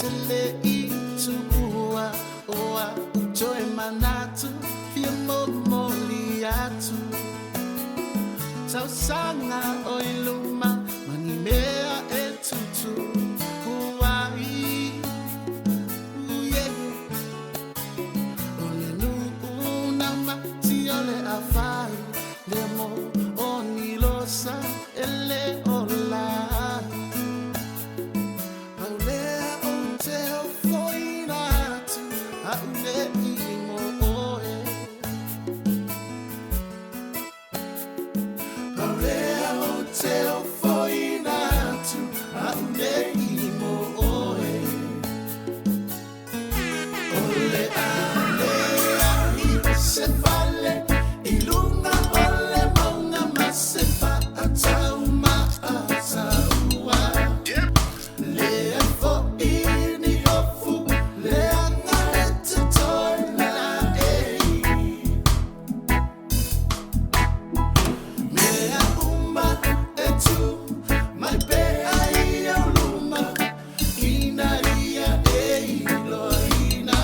te le i tuua o a toe manatu fia momoli atu. Tausaga o i luma ma ni mea e tutupu ai. Yeah. O le nuu na mati o le afai le mo o ni losa e le ola. Paulea o te ofoina atu a ule i mo oe. Paulea o te ofoina atu a ule i mo oe. O le ale ai se fale i lunga o le maunga ma se faatau ma ataua. Le fo i ni ofu le anga e te toi la e. Mea uma e tu mai pe ai au luma ina ia e iloina.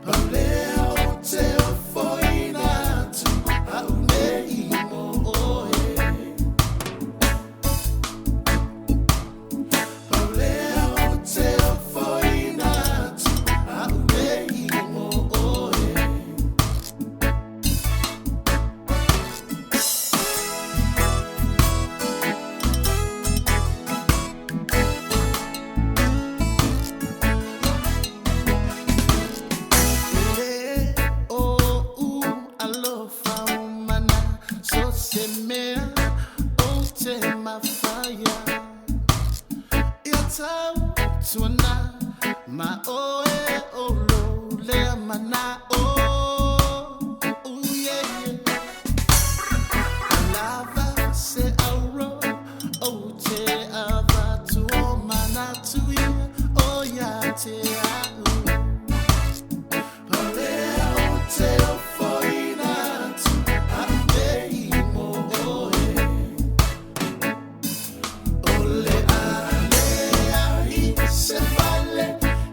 Paulea o te ofoina atu a une i mo oe. Paulea o te ofoina atu a une i mo oe. Le o u alofa umana so se mea o te mafaia. Ia tau tuana ma oe o lo lea mana o. Ooh, yeah, yeah. Lava se auro o te avatu o manatu ia o ia te au. Paulea o te ofoina atu a une i mo oe. O le ale ai se fale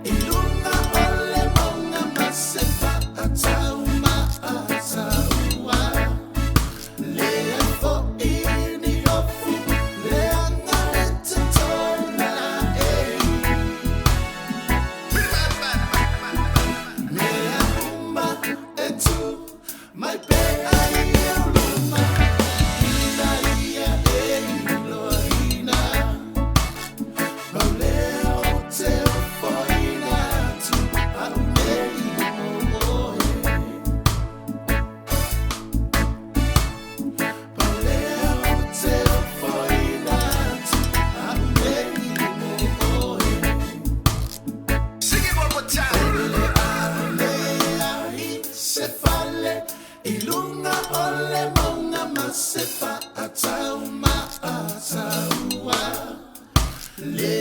i lunga o le maunga ma se faatau ma ataua. Le fo i ni ofu le anga e te toi la e. Mea uma e tu mai pe ai au luma ina ia e iloina. Paulea o te ofoina atu a une i mo oe. Paulea o te ofoina atu a une i mo oe. Sing it one more time. Le ale ai se fale i lunga o le maunga ma se faatau ma ataua. Le